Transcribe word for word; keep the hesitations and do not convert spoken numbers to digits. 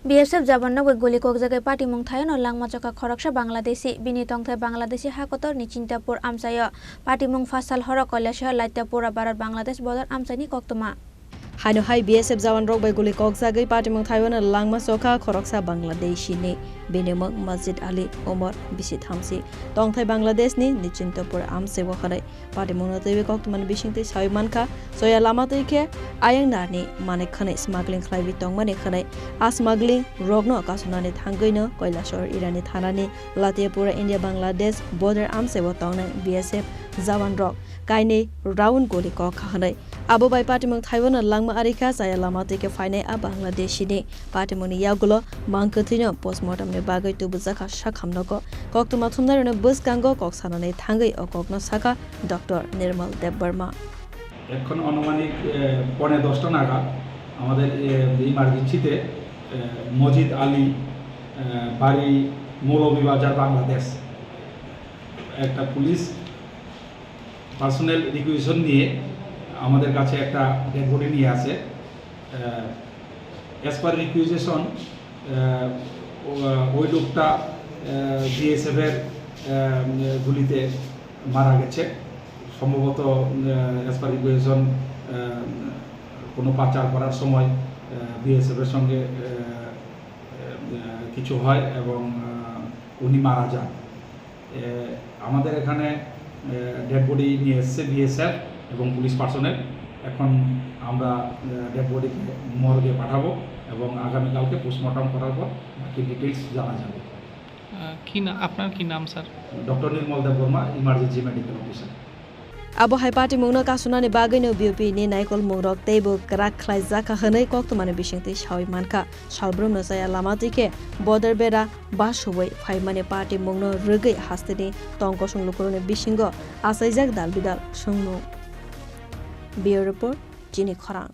B S F jawan rok bai guli kokjagwi patimung thaio no langma chokha khoroksa Bangladeshi. Bini tongthai Bangladeshi hakotor ni Chintapur amchaio. Patimung phasal horo Kailasahar Laitapura Bharat Bangladesh border amchaini koktwma. Haino hai B S F jawan rok bai guli kokjagwi patimung thaio no langma chokha khoroksa Bangladeshi ni. Bini mung Majid Ali, umor bisi thamsi. Tongthai Bangladesh ni Chintapur amchaio hwnwi. Patimungno twiwi koktwmani bisingtwi sawi mankha, soya lama twi khe ayang narni manwi khwnwi smuggling khlaiwi tongmani hwnwi. A smuggling rokno kasunani thangwino Kailasahar Irani thanani Latiapura India Bangladesh border amchaio tongnai B S F jawan rok kainwi round guli kok kha hwnwi. Abo bai patimung thaio no langma ari kha, chaya lama twi khe phainai a Bangladeshi ni. Patimungni yagulo mangkwthwino postmortem ni bagwi tubujakha sakhamnogo. Koktwma thumnairokni bwskango kok sanani thangwi o kokno sakha Doctor Nirmal Debbarma. এখন আনুমানিক, এ, পৌনে দশটা নাগাদ আমাদের, এ, ইমার্জেন্সিতে, এ, মজিদ আলী, এ, বাড়ি মৌলভীবাজার, বাংলাদেশ, একটা police personnel requisition নিয়ে আমাদের কাছে একটা ডেড বডি নিয়ে আসে। অ্যাজ পার রিকুইজিশন, ওই লোকটা বিএসএফ এর আহ, গুলিতে মারা গেছে। সম্ভবত, অ্যাজ পার রিকুইজিশন, কোনো পাচার করার সময় বিএসএফ এর সঙ্গে, আহ, আহ, কিছু হয় এবং, আহ, উনি মারা যান। এ, আমাদের এখানে, এ, ডেড বডি নিয়ে এসছে বিএসএফ এবং পুলিশ পার্সোনেল। এখন আমরা, এ, ডেড বডিকে মর্গে পাঠাবো এবং আগামীকালকে পোস্টমর্টম করার পর বাকি ডিটেইলস জানা যাবে। আহ, কি না-, আপনার কি নাম, sir? Doctor Nirmal Debbarma, emergency medical officer. Abo hai patimungno kasunani bagwino B O P ni naikolmungrok teibo kwrak khlaijakha hwnwi koktwmani bisingtwi sawi mankha. Salbrumno chaya lama twi khe border bera basuwi phaimani patimungno rwgwi hasteni tongkosong lukurokni bisingo achaijak dal bidal swngmung. Bureau Report, Chini Khorang.